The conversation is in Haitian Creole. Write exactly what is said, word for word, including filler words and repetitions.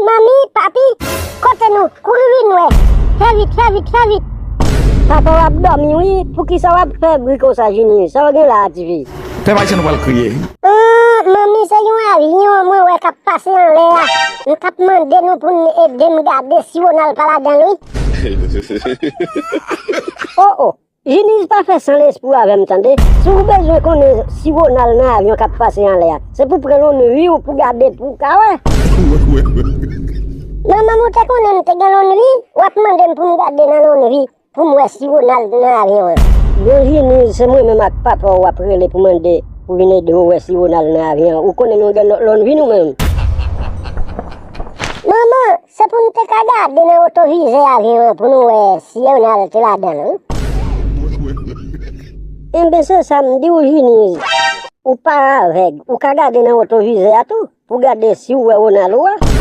Manmi, papi, kote nou? Kouri vin wè. Fè vit, fè vit, fè vit. Papa w ap dòmi wi, poukisa w ap fè bri konsa Jini? Sa w gen la a tifi? Pèp ayisyen nou pral kriye. Humm, manmi, se yon avyon mwen wè k ap pase anlè a. M t ap mande nou pou n ede m gade si Wonal pa ladan l wi. Oh oh, Jiniz pa fè san lespri avè m tande. Si w bezwen konnen si Wonal nan avyon k ap pase anlè a, se pou pran lonnvi w pou gade pou w ka wè. Manman m ou te konnen m te gen lonnvi, w ap mande m pou m gade nan lonnvi pou m wè si Wonal nan avyon an. Bon Jiniz, se mwen menm ak papa w w ap rele pou mande pou vin ede w wè si Wonal nan avyon an. Ou konnen nou gen lòt lonnvi nou menm. Manman, se pou n te ka gade nan otovizè avyon an pou nou wè si Wonal te ladan l wi. Enben se sa m di w Jiniz. Ou pa avèg, ou ka gade nan otovizè a tou pou gade si w wè Wonal ou a.